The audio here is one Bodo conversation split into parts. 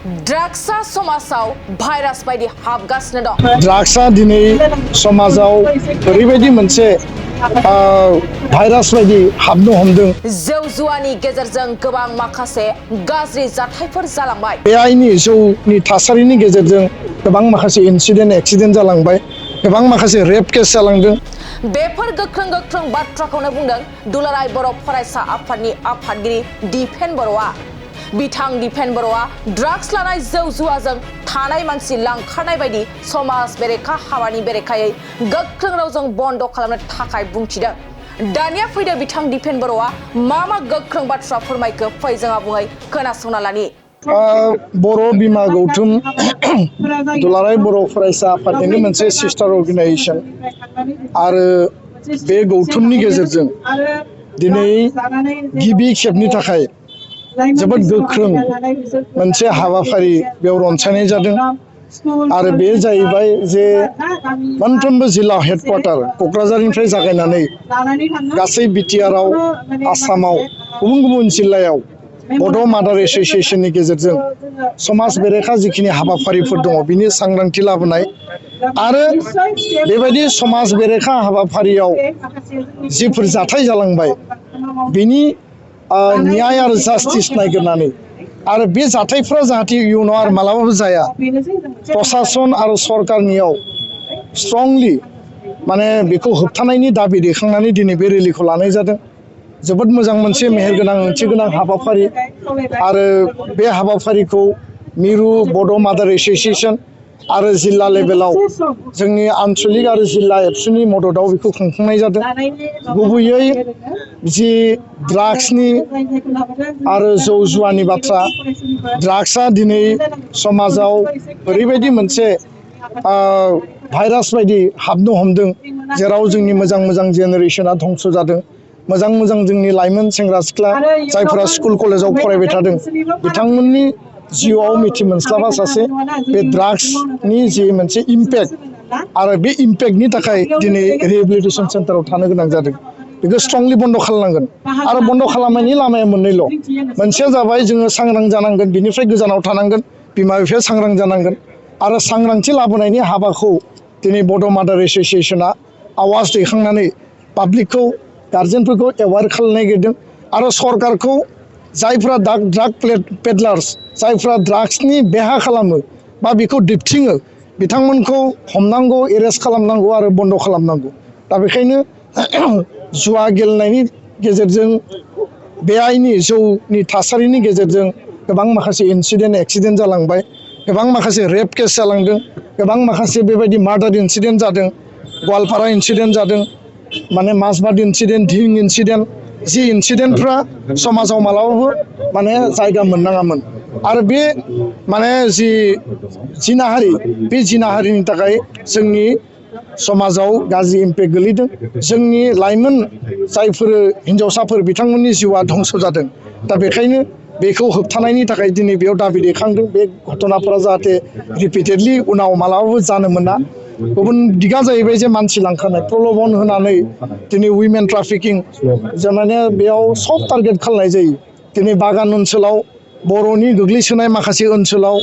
ड्राग्सआ समाजाव भाइरास बायदि हाबगासिनो दं। ड्राग्सआ दिनै समाजाव ओरैबायदि मोनसे भाइरास बायदि हाबनो हमदों। जौ जुवानि गेजेरजों गोबां माखासे गाज्रि जाथायफोर जालांबाय। बे आइनि जौनि थासारिनि गेजेरजों गोबां माखासे इन्सिडेन्ट एक्सिडेन्ट जालांबाय, गोबां माखासे रेप केस जालांदों। बेफोर गोख्रों बाथ्राखौनो बुंदों दुलाराय बर' फरायसा आफादनि आफादगिरि दिपेन बर'आ। बिथां दिपेन बर'आ ड्राग्स लानाय जौ जुवाजों थानाय मानसि लांखारनाय बायदि समाज बेरेखा हाबानि बेरेखायै गोख्रों रावजों बन्द खालामनो थाखाय बुंथिदों। दानिया फैदो बिथां दिपेन बर'आ मा गोख्रों बाथ्रा फोरमायखो फै जों आबुङै खोनासंना लानि। बर' बिमा गौथुम दुलाराय बर' फरायसा आफादनिनो मोनसे सिस्टार अर्गेनाइजेसन आरो बे गौथुमनि गेजेरजों दिनै गिबि खेबनि थाखाय जोबोद गोख्रों मोनसे हाबाफारि बेयाव रनसायनाय जादों आरो बे जाहैबाय जे मोनफ्रोमबो जिल्ला हेडक्वार्टार क'क्राझारनिफ्राय जागायनानै गासै बिटिआरआव आसामाव गुबुन जिल्लायाव बड' मादार एस'सियेसननि गेजेरजों समाज बेरेखा जिखिनि हाबाफारिफोर दङ बिनि सांग्रांथि लाबोनाय आरो बेबायदि समाज बेरेखा हाबाफारियाव जिफोर जाथाय जालांबाय बिनि न्याय आरो जास्टिस नागिरनानै आरो बे जाथायफ्रा जाहाथे इयुनाव आरो मालाबाबो जाया प्रशासन आरो सरकारनियाव स्ट्रंलि माने बेखौ होबथानायनि दाबि दैखांनानै दिनै बे रेलिखौ लानाय जादों। जोबोद मोजां मोनसे मेहेरगोनां ओंथि गोनां हाबाफारि आरो बे हाबाफारिखौ मिरु बड' मादार एस'सियेसन आरो जिल्ला लेभेलाव जोंनि आनसलिक आरो जिल्ला एबसुनि मददाव बेखौ खुंफुंनाय जादों। गुबैयै जि ड्राग्सनि आरो जौ जुवानि बाथ्रा, ड्राग्सआ दिनै समाजाव ओरैबायदि मोनसे भाइरास बायदि हाबनो हमदों जेराव जोंनि मोजां जेनेरेशना धंस जादों। मोजां जोंनि लाइमोन सेंग्रा सिख्ला जायफोरा स्कुल कलेजाव फरायबाय थादों बिथांमोननि जिउआव मिथि मोनस्लाबा सासे बे ड्राग्सनि जि मोनसे इम्पेक्ट आरो बे इम्पेक्टनि थाखाय दिनै रिहेबिलिटेसन सेन्टाराव थानो गोनां जादों। बेखौ स्ट्रंलि बन्द खालामनांगोन आरो बन्द खालामनायनि लामाया मोननैल'। मोनसेया जाबाय जोङो सांग्रां जानांगोन, बिनिफ्राय गोजानाव थानांगोन, बिमा बिफाया सांग्रां जानांगोन आरो सांग्रांथि लाबोनायनि हाबाखौ दिनै बड' मादार एस'सियेसना आवाज दैखांनानै पाब्लिकखौ गार्जेनफोरखौ एवार खालामनो नागिरदों आरो सरकारखौ जायफ्रा ड्राग पेडलार्स जायफ्रा ड्राग्सनि बेहा खालामो बा बेखौ दिबथिङो बिथांमोनखौ हमनांगौ, एरेस्ट खालामनांगौ आरो बन्द खालामनांगौ। दा बेखायनो जुवा गेलेनायनि गेजेरजों बे आइनि जौनि थासारिनि गेजेरजों गोबां माखासे इन्सिडेन्ट एक्सिडेन्ट जालांबाय, गोबां माखासे रेप केस जालांदों, गोबां माखासे बेबायदि मार्डार इन्सिडेन्ट जादों, गवालपारा इन्सिडेन्ट जादों, माने माजबाद इन्सिडेन्ट, धिं इन्सिडेन्ट, जि इन्सिडेन्टफ्रा समाजाव मालाबाबो माने जायगा मोननाङामोन आरो बे माने जि जिनाहारि बे जिनाहारिनि थाखाय जोंनि समाजाव गाज्रि इम्पेक्ट गोलैदों। जोंनि लाइमोन जायफोर हिन्जावसाफोर बिथांमोननि जिउआ धंस जादों। दा बेखायनो बेखौ होबथानायनि थाखाय दिनै बेयाव दाबि दैखांदों बे घटनाफोरा जाहाथे रिपिटेडलि उनाव मालाबाबो जानो मोना। गुबुन दिगा जाहैबाय जे मानसि लांखारनाय, प्रलबन होनानै दिनै उइमेन ट्राफिकिं माने बेयाव सब टारगेट खालामनाय जायो। दिनै बागान ओनसोलाव बर'नि गोग्लैसोनाय माखासे ओनसोलाव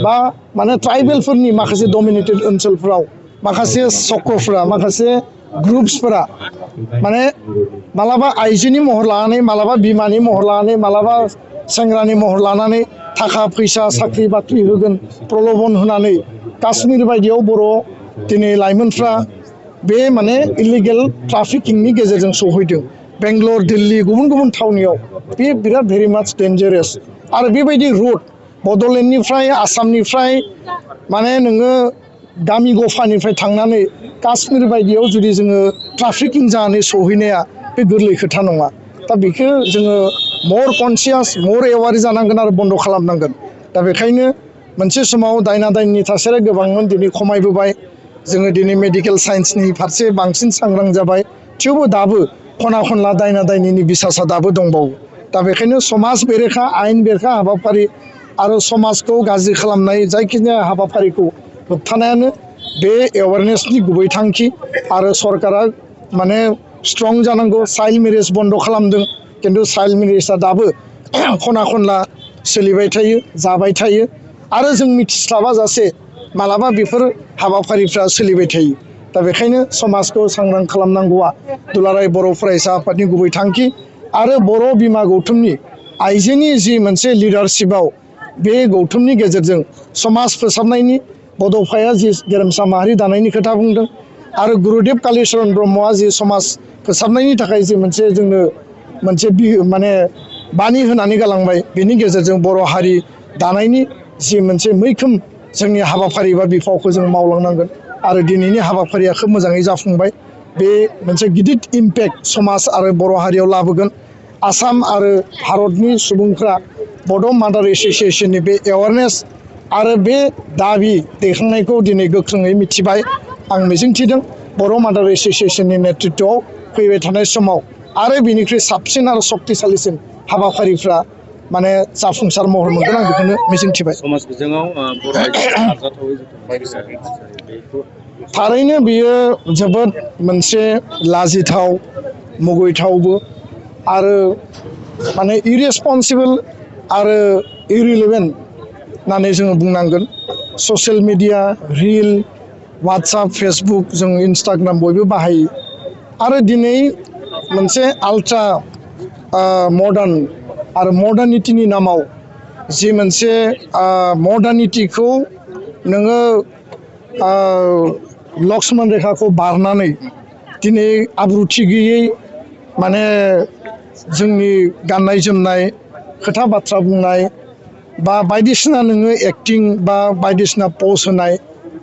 बा माने ट्राइबेलफोरनि माखासे डमिनेटेड ओनसोलफ्राव माखासे चक्रफ्रा माखासे ग्रुप्सफोरा माने मालाबा आइजोनि महर लानानै, मालाबा बिमानि महर लानानै, मालाबा सेंग्रानि महर लानानै थाखा फैसा साख्रि बाख्रि होगोन प्रलबन होनानै काश्मीर बायदियाव बर' दिनै लाइमोनफ्रा बे माने इलिगेल ट्राफिकिंनि गेजेरजों सौहैदों। बेंगलर, दिल्ली, गुबुन थावनियाव बे बिराद भेरि माच डेन्जारास आरो बेबायदि रुट बड'लेण्डनिफ्राय आसामनिफ्राय माने नोङो गामि गफानिफ्राय थांनानै काश्मीर बायदियाव जुदि जोङो ट्राफिकिं जानानै सौहैनाया बे गोरलै खोथा नङा। दा बेखौ जोङो मर कनसियास, मर एवार जानांगोन आरो बन्द खालामनांगोन। दा बेखायनो मोनसे समाव दायना दायनिनि थासारिया गोबांमोन, दिनै खमायबोबाय। जोङो दिनै मेडिकेल साइन्सनि फारसे बांसिन सांग्रां जाबाय, थेवबो दाबो खना खनला दायना दायनिनि बिसासा दाबो दंबावो। दा बेखायनो समाज बेरेखा, आयेन बेरेखा हाबाफारि आरो समाजखौ गाज्रि खालामनाय जायखिजाया हाबाफारिखौ होबथानायानो बे एवारनेसनि गुबै थांखि आरो सरकारा माने स्ट्रं जानांगौ। चाइल्ड मेरेज बन्द खालामदों, खिन्थु चाइल्ड मेरेजआ दाबो खना खनला सोलिबाय थायो, जाबाय थायो आरो जों मिथिस्लाबा जासे मालाबा बेफोर हाबाफारिफ्रा सोलिबाय थायो दा बेखायनो समाजखौ सांग्रां खालामनांगौआ दुलाराय बर' फरायसा आफादनि गुबै थांखि आरो बर' बिमा गौथुमनि आइजोनि जि मोनसे लिडारशिपआव बे गौथुमनि गेजेरजों समाज फोसाबनायनि बड'फाया जि गेरेमसा माहारि दानायनि खोथा बुंदों आरो गुरुदेब कालिचरन ब्रह्मआ जि समाज फोसाबनायनि थाखाय जि मोनसे जोंनो मोनसे माने बानि होनानै गालांबाय बेनि गेजेरजों बर' हारि दानायनि जि मोनसे मैखोम जोंनि हाबाफारि बा बिफावखौ जों मावलांनांगोन आरो दिनैनि हाबाफारिया खोब मोजाङै जाफुंबाय बे मोनसे गिदिर इम्पेक्ट समाज आरो बर' हारियाव लाबोगोन आसाम आरो भारतनि सुबुंफ्रा बड' मादार एस'सियेसननि बे एवारनेस आरो बे दाबि दैखांनायखौ दिनै गोख्रोङै मिथिबाय आं मिजिंथिदों बर' मादार एस'सियेसननि नेतृत्वआव फैबाय थानाय समाव आरो बिनिख्रुइ साबसिन आरो शक्तिशालिसिन हाबाफारिफ्रा माने जाफुंसार महर मोनगोन आं बेखौनो मिजिंथिबाय समाज बिजोङाव बर' आइजोफोरा आरजाथावै जोथोन थारैनो बियो जोबोद मोनसे लाजिथाव मुगैथावबो आरो माने इरेसपन्सिबोल आरो इरिलेभेन्ट होननानै जोङो बुंनांगोन social media reel WhatsApp Facebook जों इन्स्टाग्राम बयबो बाहायो आरो दिनै मोनसे आल्ट्रा मडार्न आरो मडार्निटिनि नामाव जि मोनसे मडार्निटिखौ नोङो लक्ष्मण रेखाखौ बारनानै दिनै आब्रुथि गैयै माने जोंनि गाननाय जोमनाय खोथा बाथ्रा बुंनाय बा बायदिसिना नोङो एक्टिं बा बायदिसिना पस्ट होनाय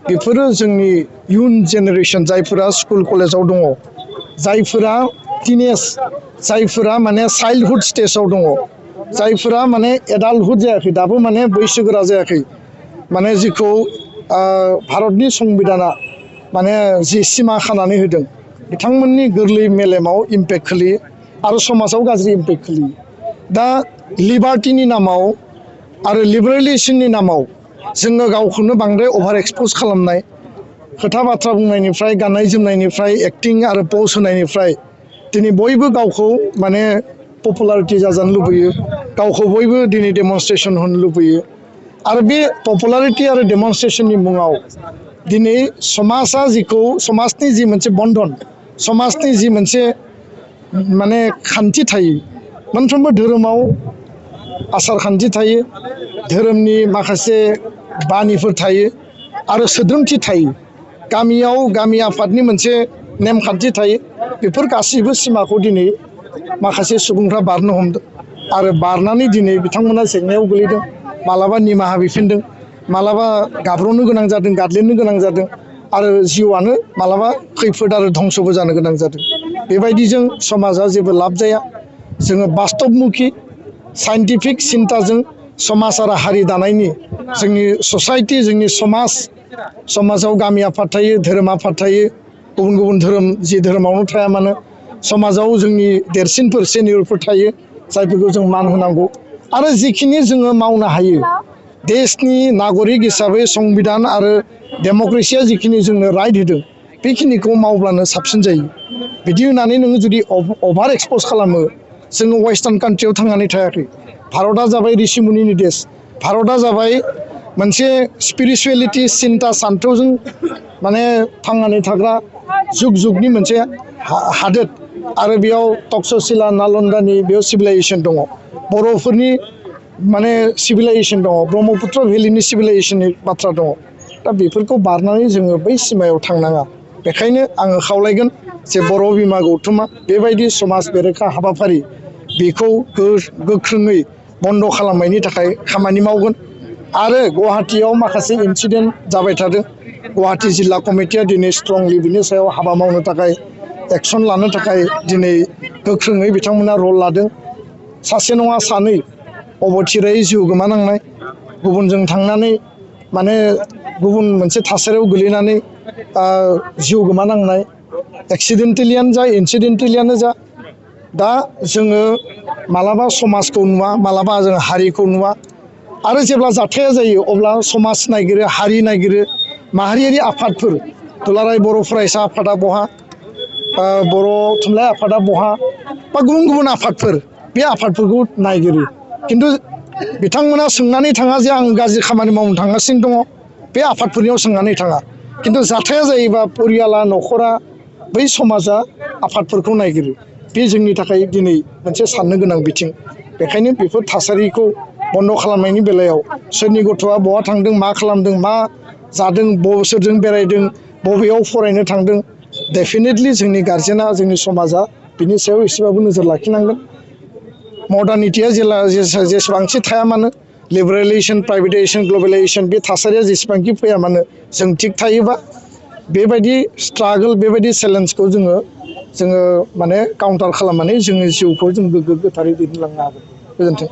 बेफोरो जोंनि इयुन जेनेरेसन जायफोरा स्कुल कलेजाव दङ जायफोरा टिनेज जायफोरा माने चाइल्डहुड स्टेजाव दङ जायफोरा माने एडाल्टहुड जायाखै दाबो माने बैसोगोरा जायाखै माने जिखौ भारतनि संबिधाना माने जि सिमा खानानै होदों बिथांमोननि गोरलै मेलेमाव इम्पेक्ट खोलैयो आरो समाजाव गाज्रि इम्पेक्ट खोलैयो दा लिबार्टिनि नामाव आरो लिबारेलिजेसननि नामाव जोङो गावखौनो बांद्राय अभार एक्सप'ज खालामनाय खोथा बाथ्रा बुंनायनिफ्राय गाननाय जोमनायनिफ्राय एक्टिं आरो पस्ट होनायनिफ्राय दिनै बयबो गावखौ माने पपुलारिटि जाजानो लुबैयो गावखौ बयबो दिनै डेमनस्ट्रेसन होनो लुबैयो आरो बे पपुलारिटि आरो डेमनस्ट्रेसननि मुङाव दिनै समाजा जिखौ समाजनि जि मोनसे बन्धन समाजनि जि मोनसे माने खान्थि थायो मोनफ्रोमबो धोरोमाव आसार खान्थि थायो धोरोमनि माखासे बानिफोर थायो आरो सोद्रोमथि थायो गामियाव गामि आफादनि मोनसे नेमखान्थि थायो बेफोर गासैबो सिमाखौ दिनै माखासे सुबुंफ्रा बारनो हमदों आरो बारनानै दिनै बिथांमोना जेंनायाव गोलैदों मालाबा निमाहा बिफिनदों मालाबा गाब्र'नो गोनां जादों गादलिनो गोनां जादों आरो जिउआनो मालाबा खैफोद आरो धंसबो जानो गोनां जादों बेबायदिजों समाजा जेबो लाब जाया जोङो बास्तबमुखि साइन्टिफिक सिन्ताजों समाज आरो हारि दानायनि जोंनि ससाइटि जोंनि समाजाव गामि आफाद थायो धोरोम आफाद थायो गुबुन गुबुन धोरोम जि धोरोमावनो थाया मानो समाजाव जोंनि देरसिनफोर सेनियरफोर थायो जायफोरखौ जों मान होनांगौ आरो जिखिनि जोङो मावनो हायो देशनि नागरिक हिसाबै संबिधान आरो डेम'क्रेसिया जिखिनि जोंनो राइट होदों बेखिनिखौ मावब्लानो साबसिन जायो बिदि होननानै नोङो जुदि अभार एक्सप'ज खालामो जोङो वेस्टार्न कान्ट्रियाव थांनानै थायाखै भारतआ जाबाय ऋषिमुनिनि देश भारतआ जाबाय मोनसे स्पिरिचुवेलिटि सिन्ता सान्थौजों माने थांनानै थाग्रा जुग जुगनि मोनसे हादोर आरो बेयाव तक्षशिला नालन्दानि बेयाव सिभिलाइजेसन दङ बर'फोरनि माने सिभिलाइजेसन दङ ब्रह्मपुत्र भेलिनि सिभिलाइजेसननि बाथ्रा दङ दा बेफोरखौ बारनानै जोङो बै सिमायाव थांनाङा बेखायनो आङो खावलायगोन जे बर' बिमा गौथुमा बेबायदि समाज बेरेखा हाबाफारि बेखौ गोख्रोङै बन्द' खालामनायनि थाखाय खामानि मावगोन आरो गुवाहाटीयाव माखासे इन्सिडेन्ट जाबाय थादों गुवाहाटी जिल्ला कमिटिया दिनै स्ट्रंलि बिनि सायाव हाबा मावनो थाखाय एक्सन लानो थाखाय दिनै गोख्रोङै बिथांमोना रल लादों सासे नङा सानै अबथिरायै जिउ गोमानांनाय गुबुनजों थांनानै माने गुबुन मोनसे थासारियाव गोलैनानै जिउ गोमानांनाय एक्सिडेन्टेलियानो जा इन्सिडेन्टेलियानो जा दा जोङो मालाबा समाजखौ नुवा मालाबा जों हारिखौ नुवा आरो जेब्ला जाथाया जायो अब्ला समाज नागिरो हारि नागिरो माहारियारि आफादफोर दुलाराय बर' फरायसा आफादा बहा बर' थुनलाइ आफादा बहा बा गुबुन गुबुन आफादफोर बे आफादफोरखौ नागिरो खिन्थु बिथांमोना सोंनानै थाङा जे आं गाज्रि खामानि मावनो थांगासिनो दङ बे आफादफोरनियाव सोंनानै थाङा खिन्थु जाथाया जायोबा परियाला न'खरा बै समाजा आफादफोरखौ नायगिरो बे जोंनि थाखाय दिनै मोनसे साननो गोनां बिथिं बेखायनो बेफोर थासारिखौ बन्द खालामनायनि बेलायाव सोरनि गथ'आ बहा थांदों मा खालामदों मा जादों सोरजों बेरायदों बबेयाव फरायनो थांदों डेफिनेटलि जोंनि गार्जेना जोंनि समाजा बिनि सायाव एसेबाबो नोजोर लाखिनांगोन मडार्निटिया जेसेबांखि थाया मानो लिबारेलाइजेसन प्राइभेटाइजेसन ग्लबेलाइजेसन बे थासारिया जेसेबांखि फैया मानो जों थिग थायोबा बेबायदि स्ट्रागल बेबायदि चेलेन्जखौ जोङो माने काउन्टार खालामनानै जोङो जिउखौ जों गोग्गो गोथारै दैदेनलांनो हागोन गोजोन्थों